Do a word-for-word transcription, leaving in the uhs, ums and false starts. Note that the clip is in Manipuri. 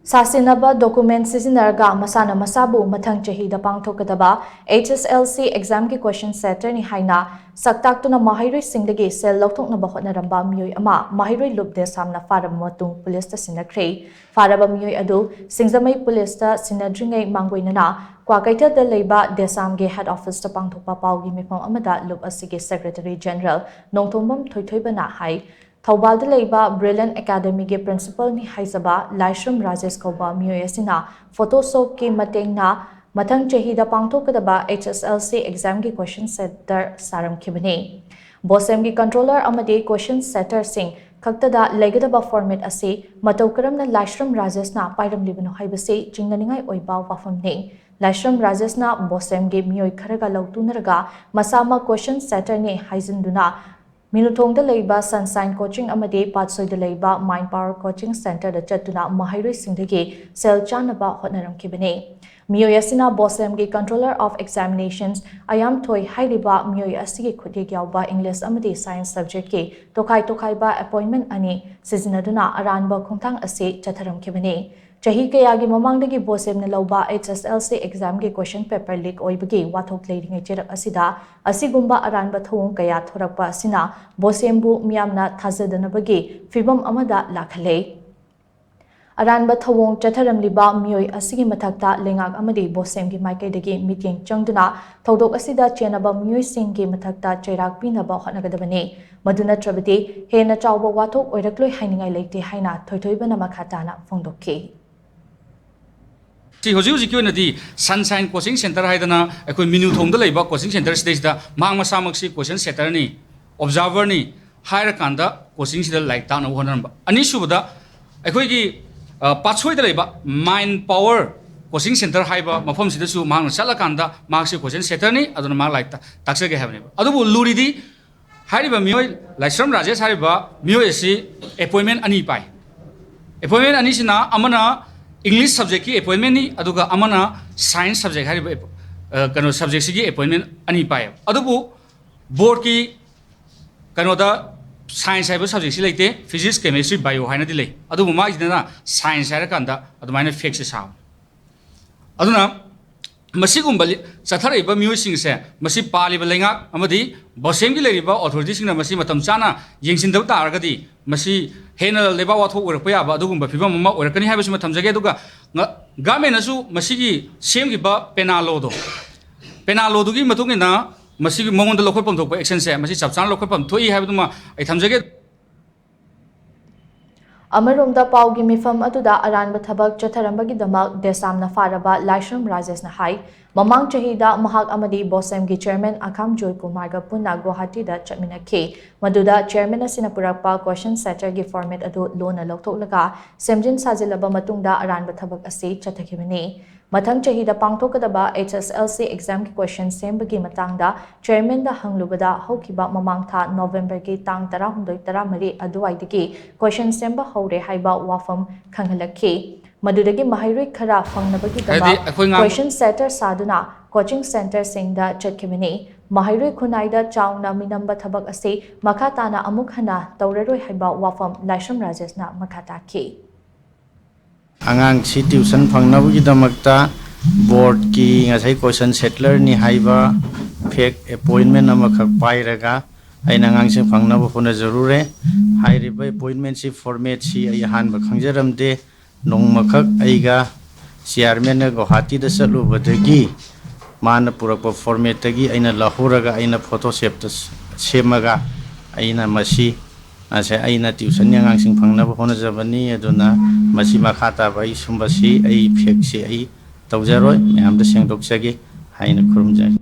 ꯁꯥꯁꯤꯟꯅꯕ ꯗꯣꯀꯨꯃꯦꯟ ꯁꯤꯖꯤꯟꯅꯔꯒ ꯃꯁꯥꯅ ꯃꯁꯥꯕꯨ ꯃꯊꯪ ꯆꯍꯤꯗ ꯄꯥꯡꯊꯣꯛꯀꯗꯕ H S L C examꯒꯤ question setterꯅꯤ ꯍꯥꯏꯅ ꯁꯛꯇꯥꯛꯇꯨꯅ ꯃꯍꯩꯔꯣꯏꯁꯤꯡꯗꯒꯤ ꯁꯦꯜ ꯂꯧꯊꯣꯛꯅꯕ ꯍꯣꯠꯅꯔꯝꯕ ꯃꯤꯑꯣꯏ ꯑꯃ ꯃꯍꯩꯔꯣꯏ ꯂꯨꯞ ꯗꯦꯁꯥꯝꯅ ꯐꯥꯔꯕ ꯃꯇꯨꯡ ꯄꯨꯂꯤꯁꯇ ꯁꯤꯟꯅꯈ꯭ꯔꯦ꯫ ꯐꯥꯔꯕ ꯃꯤꯑꯣꯏ ꯑꯗꯨ ꯁꯤꯡꯖꯃꯩ ꯄꯨꯂꯤꯁꯇ ꯁꯤꯟꯅꯗ꯭ꯔꯤꯉꯩ ꯃꯥꯡꯒꯣꯏꯅꯅ ꯀ꯭ꯋꯥꯀꯩꯊꯦꯜꯗ ꯂꯩꯕ ꯗꯦꯁꯥꯝꯒꯤ head officeꯇ ꯄꯥꯡꯊꯣꯛꯄ ꯄꯥꯎꯒꯤ ꯃꯤꯐꯝ ꯑꯃꯗ ꯂꯨꯞ ꯑꯁꯤꯒꯤ Secretary General ꯅꯣꯡꯊꯣꯝꯕꯝ ꯊꯣꯏꯊꯣꯏꯕꯅ ꯍꯥꯏ, ꯊꯧꯕꯥꯜꯗ ꯂꯩꯕ Brilliant Academyꯒꯤ principalꯅꯤ ꯍꯥꯏꯖꯕ ꯂꯥꯏꯁ꯭ꯔꯝ ꯔꯥꯖꯦꯁ ꯀꯧꯕ ꯃꯤꯑꯣꯏ ꯑꯁꯤꯅ Photoshopꯀꯤ ꯃꯇꯦꯡꯅ ꯃꯊꯪ ꯆꯍꯤꯗ ꯄꯥꯡꯊꯣꯛꯀꯗꯕ H S L C examꯒꯤ question setter ꯁꯥꯔꯝꯈꯤꯕꯅꯤ꯫ ꯕꯣꯁꯦꯝꯒꯤ controller ꯑꯃꯗꯤ question setterꯁꯤꯡ ꯈꯛꯇꯗ ꯂꯩꯒꯗꯕ format ꯑꯁꯤ ꯃꯇꯧ ꯀꯔꯝꯅ ꯂꯥꯏꯁ꯭ꯔꯝ ꯔꯥꯖꯦꯁꯅ ꯄꯥꯏꯔꯝꯂꯤꯕꯅꯣ ꯍꯥꯏꯕꯁꯤ ꯆꯤꯡꯅꯅꯤꯡꯉꯥꯏ ꯑꯣꯏꯕ ꯋꯥꯐꯝꯅꯤ꯫ ꯂꯥꯏꯁ꯭ꯔꯝ ꯔꯥꯖꯦꯁꯅ ꯕꯣꯁꯦꯝꯒꯤ ꯃꯤꯑꯣꯏ ꯈꯔꯒ ꯂꯧꯇꯨꯅꯔꯒ ꯃꯁꯥꯃꯛ question setterꯅꯤ ꯍꯥꯏꯖꯤꯟꯗꯨꯅ ꯃꯤꯅꯨꯊꯣꯡꯗ ꯂꯩꯕ Sunshine Coaching ꯑꯃꯗꯤ ꯄꯥꯠꯁꯣꯏꯗ ꯂꯩꯕ Mind Power Coaching Centreꯗ ꯆꯠꯇꯨꯅ ꯃꯍꯩꯔꯣꯏꯁꯤꯡꯗꯒꯤ ꯁꯦꯜ ꯆꯥꯅꯕ ꯍꯣꯠꯅꯔꯝꯈꯤꯕꯅꯤ꯫ ꯃꯤꯑꯣꯏ ꯑꯁꯤꯅ ꯕꯣꯁꯦꯝꯒꯤ Controller of Examinations ꯑꯌꯥꯝꯊꯣꯏ ꯍꯥꯏꯔꯤꯕ ꯃꯤꯑꯣꯏ ꯑꯁꯤꯒꯤ ꯈꯨꯠꯌꯦꯛ ꯌꯥꯎꯕ English ꯑꯃꯗꯤ Science subjectꯀꯤ ꯇꯣꯈꯥꯏ ꯇꯣꯈꯥꯏꯕ appointment ꯑꯅꯤ ꯁꯤꯖꯤꯟꯅꯗꯨꯅ ꯑꯔꯥꯟꯕ ꯈꯣꯡꯊꯥꯡ ꯑꯁꯤ ꯆꯠꯊꯔꯝꯈꯤꯕꯅꯤ꯫ ꯆꯍꯤ ꯀꯌꯥꯒꯤ ꯃꯃꯥꯡꯗꯒꯤ ꯕꯣꯁꯦꯝꯅ ꯂꯧꯕ H S L C examꯒꯤ question paper leak ꯑꯣꯏꯕꯒꯤ ꯋꯥꯊꯣꯛ ꯂꯩꯔꯤꯉꯩ ꯆꯩꯔꯛ ꯑꯁꯤꯗ ꯑꯁꯤꯒꯨꯝꯕ ꯑꯔꯥꯟꯕ ꯊꯧꯑꯣꯡ ꯀꯌꯥ ꯊꯣꯔꯛꯄ ꯑꯁꯤꯅ ꯕꯣꯁꯦꯝꯕꯨ ꯃꯤꯌꯥꯝꯅ ꯊꯥꯖꯗꯅꯕꯒꯤ ꯐꯤꯚꯝ ꯑꯃꯗ ꯂꯥꯛꯍꯜꯂꯦ꯫ ꯑꯔꯥꯟꯕ ꯊꯧꯑꯣꯡ ꯆꯠꯊꯔꯝꯂꯤꯕ ꯃꯤꯑꯣꯏ ꯑꯁꯤꯒꯤ ꯃꯊꯛꯇ ꯂꯩꯉꯥꯛ ꯑꯃꯗꯤ ꯕꯣꯁꯦꯝꯒꯤ ꯃꯥꯏꯀꯩꯗꯒꯤ ꯃꯤꯠꯌꯦꯡ ꯆꯪꯗꯨꯅ ꯊꯧꯗꯣꯛ ꯑꯁꯤꯗ ꯆꯦꯟꯅꯕ ꯃꯤꯑꯣꯏꯁꯤꯡꯒꯤ ꯃꯊꯛꯇ ꯆꯩꯔꯥꯛ ꯄꯤꯅꯕ ꯍꯣꯠꯅꯒꯗꯕꯅꯤ꯫ ꯃꯗꯨ ꯅꯠꯇ꯭ꯔꯕꯗꯤ ꯍꯦꯟꯅ ꯆꯥꯎꯕ ꯋꯥꯊꯣꯛ ꯑꯣꯏꯔꯛꯂꯣꯏ ꯍꯥꯏꯅꯤꯡꯉꯥꯏ ꯂꯩꯇꯦ ꯍꯥꯏꯅ ꯊꯣꯏꯊꯣꯏꯕꯅ ꯃꯈꯥ ꯇꯥꯅ ꯐꯣꯡꯗꯣꯛꯈꯤ꯫ ꯁꯤ ꯍꯧꯖꯤꯛ ꯍꯧꯖꯤꯛꯀꯤ ꯑꯣꯏꯅꯗꯤ Sunshine Coaching Centre ꯍꯥꯏꯗꯅ ꯑꯩꯈꯣꯏ ꯃꯤꯅꯨꯊꯣꯡꯗ ꯂꯩꯕ coaching centre ꯁꯤꯗꯩꯁꯤꯗ ꯃꯍꯥꯛ ꯃꯁꯥꯃꯛꯁꯤ question setterꯅꯤ, observerꯅꯤ ꯍꯥꯏꯔꯀꯥꯟꯗ coachingꯁꯤꯗ ꯂꯥꯏꯔꯤꯛ ꯇꯥꯛꯅꯕ ꯍꯣꯠꯅꯔꯝꯕ꯫ ꯑꯅꯤꯁꯨꯕꯗ ꯑꯩꯈꯣꯏꯒꯤ ꯑ, ꯄꯥꯠꯁꯣꯏꯗ ꯂꯩꯕ Mind Power Coaching Centre ꯍꯥꯏꯕ ꯃꯐꯝꯁꯤꯗꯁꯨ ꯃꯍꯥꯛꯅ ꯆꯠꯂꯀꯥꯟꯗ ꯃꯍꯥꯛꯁꯤ question setterꯅꯤ, ꯑꯗꯨꯅ ꯃꯍꯥꯛ ꯂꯥꯏꯔꯤꯛ ꯇꯥ-, ꯇꯥꯛꯆꯒꯦ ꯍꯥꯏꯕꯅꯦꯕ꯫ ꯑꯗꯨꯕꯨ ꯂꯨꯔꯤꯗꯤ ꯍꯥꯏꯔꯤꯕ ꯃꯤꯑꯣꯏ ꯂꯥꯏꯁ꯭ꯔꯝ ꯔꯥꯖꯦꯁ ꯍꯥꯏꯔꯤꯕ ꯃꯤꯑꯣꯏ ꯑꯁꯤ appointment ꯑꯅꯤ ꯄꯥꯏ꯫ Appointment ꯑꯅꯤꯁꯤꯅ ꯑꯃꯅ English subjectꯀꯤ appointmentꯅꯤ, ꯑꯗꯨꯒ ꯑꯃꯅ Science subject ꯍꯥꯏꯔꯤꯕ ꯑꯦꯄ-, ꯑ, ꯀꯩꯅꯣ subjectꯁꯤꯒꯤ appointment ꯑꯅꯤ ꯄꯥꯏꯌꯦꯕ꯫ ꯑꯗꯨꯕꯨ boardꯀꯤ ꯀꯩꯅꯣꯗ ꯁꯥꯏꯟꯁ ꯍꯥꯏꯕ ꯁꯕꯖꯦꯛꯁꯤ ꯂꯩꯇꯦ, ꯐꯤꯖꯤꯛꯁ, ꯀꯦꯃꯤꯁꯇ꯭ꯔꯤ, ꯕꯥꯏꯑꯣ ꯍꯥꯏꯅꯗꯤ ꯂꯩ꯫ ꯑꯗꯨꯕꯨ ꯃꯥꯒꯤꯁꯤꯗꯅ ꯁꯥꯏꯟꯁ ꯍꯥꯏꯔꯀꯥꯟꯗ ꯑꯗꯨꯃꯥꯏꯅ ꯐꯦꯛꯁꯦ ꯁꯥꯕꯅꯤ꯫ ꯑꯗꯨꯅ ꯃꯁꯤꯒꯨꯝꯕ ꯂꯤ-, ꯆꯠꯊꯔꯛꯏꯕ ꯃꯤꯑꯣꯏꯁꯤꯡꯁꯦ, ꯃꯁꯤ ꯄꯥꯜꯂꯤꯕ ꯂꯩꯉꯥꯛ ꯑꯃꯗꯤ ꯕꯣꯁꯦꯝꯒꯤ ꯂꯩꯔꯤꯕ ꯑꯣꯊꯣꯔꯤꯇꯤꯁꯤꯡꯅ ꯃꯁꯤ ꯃꯇꯝ ꯆꯥꯅ ꯌꯦꯡꯁꯤꯟꯗꯕ ꯇꯥꯔꯒꯗꯤ, ꯃꯁꯤ ꯍꯦꯟꯅ ꯂꯩꯕꯥꯛ ꯋꯥꯊꯣꯛ ꯑꯣꯏꯔꯛꯄ ꯌꯥꯕ ꯑꯗꯨꯒꯨꯝꯕ ꯐꯤꯕꯝ ꯑꯃ ꯑꯣꯏꯔꯛꯀꯅꯤ ꯍꯥꯏꯕꯁꯤꯃ ꯊꯝꯖꯒꯦ꯫ ꯑꯗꯨꯒ ꯉ-, ꯒꯚꯔꯟꯃꯦꯟꯅꯁꯨ ꯃꯁꯤꯒꯤ ꯁꯦꯝꯈꯤꯕ ꯄꯦꯅꯥ ꯂꯣꯗꯣ, ꯄꯦꯅꯥ ꯂꯣꯗꯨꯒꯤ ꯃꯇꯨꯡ ꯏꯟꯅ ꯃꯁꯤꯒꯤ ꯃꯉꯣꯟꯗ ꯂꯧꯈꯠꯐꯝ ꯊꯣꯛꯄ ꯑꯦꯛꯁꯟꯁꯦ ꯃꯁꯤ ꯆꯞ ꯆꯥꯅ ꯂꯧꯈꯠꯐꯝ ꯊꯣꯛꯏ ꯍꯥꯏꯕꯗꯨꯃ ꯑꯩ ꯊꯝꯖꯒꯦ꯫ ꯑꯃꯔꯣꯝꯗ, ꯄꯥꯎꯒꯤ ꯃꯤꯐꯝ ꯑꯗꯨꯗ ꯑꯔꯥꯟꯕ ꯊꯕꯛ ꯆꯠꯊꯔꯝꯕꯒꯤꯗꯃꯛ ꯗꯦꯁꯥꯝꯅ ꯐꯥꯔꯕ ꯂꯥꯏꯁ꯭ꯔꯝ ꯔꯥꯖꯦꯁꯅ ꯍꯥꯏ, ꯃꯃꯥꯡ ꯆꯍꯤꯗ ꯃꯍꯥꯛ ꯑꯃꯗꯤ ꯕꯣꯁꯦꯝꯒꯤ ꯆꯦꯌꯔꯃꯦꯟ ꯑꯈꯥꯝ ꯖꯣꯏꯀꯨꯃꯥꯔꯒ ꯄꯨꯟꯅ ꯒꯨꯋꯥꯍꯥꯇꯤꯗ ꯆꯠꯃꯤꯟꯅꯈꯤ꯫ ꯃꯗꯨꯗ ꯆꯦꯌꯔꯃꯦꯟ ꯑꯁꯤꯅ ꯄꯨꯔꯛꯄ ꯀꯣꯏꯁꯟ ꯁꯦꯠꯇꯔꯒꯤ ꯐꯣꯔꯃꯦꯠ ꯑꯗꯨ ꯂꯣꯟꯅ ꯂꯧꯊꯣꯛꯂꯒ ꯁꯦꯝꯖꯤꯟ ꯁꯥꯖꯤꯜꯂꯕ ꯃꯇꯨꯡꯗ ꯑꯔꯥꯟꯕ ꯊꯕꯛ ꯑꯁꯤ ꯆꯠꯊꯈꯤꯕꯅꯤ꯫ ꯃꯊꯪ ꯆꯍꯤꯗ ꯄꯥꯡꯊꯣꯛꯀꯗꯕ H S L C examꯒꯤ ꯀꯣꯏꯁꯟ ꯁꯦꯝꯕꯒꯤ ꯃꯇꯥꯡꯗ ꯆꯦꯌꯔꯃꯦꯟꯗ ꯍꯪꯂꯨꯕꯗ, ꯍꯧꯈꯤꯕ ꯃꯃꯥꯡ ꯊꯥ ꯅꯣꯕꯦꯝꯕꯔꯒꯤ ꯇꯥꯡ ꯇꯔꯥꯍꯨꯝꯗꯣꯏ ꯇꯔꯥꯃꯔꯤ ꯑꯗꯨꯋꯥꯏꯗꯒꯤ ꯀꯣꯏꯁꯟ ꯁꯦꯝꯕ ꯍꯧꯔꯦ ꯍꯥꯏꯕ ꯋꯥꯐꯝ ꯈꯪꯍꯜꯂꯛꯈꯤ꯫ ꯃꯗꯨꯗꯒꯤ ꯃꯍꯩꯔꯣꯏ ꯈꯔ ꯐꯪꯅꯕꯒꯤꯗꯃꯛ ꯍꯥꯏꯗꯤ ꯑꯩꯈꯣꯏ ꯉꯥꯡꯕ ꯀꯣꯏꯁꯟ ꯁꯦꯠꯇꯔ ꯁꯥꯗꯨꯅ ꯀꯣꯆꯤꯡ ꯁꯦꯟꯇꯔꯁꯤꯡꯗ ꯆꯠꯈꯤꯕꯅꯤ꯫ ꯃꯍꯩꯔꯣꯏ ꯈꯨꯟꯅꯥꯏꯗ ꯆꯥꯎꯅ ꯃꯤꯅꯝꯕ ꯊꯕꯛ ꯑꯁꯤ ꯃꯈꯥ ꯇꯥꯅ ꯑꯃꯨꯛ ꯍꯟꯅ ꯇꯧꯔꯔꯣꯏ ꯍꯥꯏꯕ ꯋꯥꯐꯝ ꯂꯥꯏꯁ꯭ꯔꯝ ꯔꯥꯖꯦꯁꯅ ꯃꯈꯥ ꯇꯥꯈꯤ꯫ ꯑꯉꯥꯡꯁꯤ ꯇ꯭ꯌꯨꯁꯟ ꯐꯪꯅꯕꯒꯤꯗꯃꯛꯇ ꯕꯣꯔꯗꯀꯤ ꯉꯁꯥꯏ ꯀꯣꯏꯁꯟ ꯁꯦꯠꯂꯔꯅꯤ ꯍꯥꯏꯕ ꯐꯦꯛ ꯑꯦꯄꯣꯏꯟꯃꯦꯟ ꯑꯃꯈꯛ ꯄꯥꯏꯔꯒ ꯑꯩꯅ ꯑꯉꯥꯡꯁꯤꯡ ꯐꯪꯅꯕ ꯍꯣꯠꯅꯖꯔꯨꯔꯦ꯫ ꯍꯥꯏꯔꯤꯕ ꯑꯦꯄꯣꯏꯟꯃꯦꯟꯁꯤ ꯐꯣꯔꯃꯦꯠꯁꯤ ꯑꯩ ꯑꯍꯥꯟꯕ ꯈꯪꯖꯔꯝꯗꯦ꯫ ꯅꯣꯡꯃꯈꯛ ꯑꯩꯒ ꯆꯤꯌꯥꯔꯃꯦꯟꯒ ꯒꯧꯍꯥꯇꯤꯗ ꯆꯠꯂꯨꯕꯗꯒꯤ ꯃꯥꯅ ꯄꯨꯔꯛꯄ ꯐꯣꯔꯃꯦꯠꯇꯒꯤ ꯑꯩꯅ ꯂꯧꯍꯧꯔꯒ ꯑꯩꯅ ꯐꯣꯇꯣꯁꯦꯞꯇ ꯁꯦꯝꯃꯒ ꯑꯩꯅ ꯃꯁꯤ ꯉꯁꯥꯏ ꯑꯩꯅ ꯇ꯭ꯌꯨꯁꯟꯒꯤ ꯑꯉꯥꯡꯁꯤꯡ ꯐꯪꯅꯕ ꯍꯣꯠꯅꯖꯕꯅꯤ꯫ ꯑꯗꯨꯅ ꯃꯁꯤ ꯃꯈꯥ ꯇꯥꯕ ꯑꯩ ꯁꯨꯝꯕꯁꯤ ꯑꯩ ꯐꯦꯛꯁꯤ ꯑꯩ ꯇꯧꯖꯔꯣꯏ, ꯃꯌꯥꯝꯗ ꯁꯦꯡꯗꯣꯛꯆꯒꯦ ꯍꯥꯏꯅ ꯈꯨꯔꯨꯝꯖꯔꯤ꯫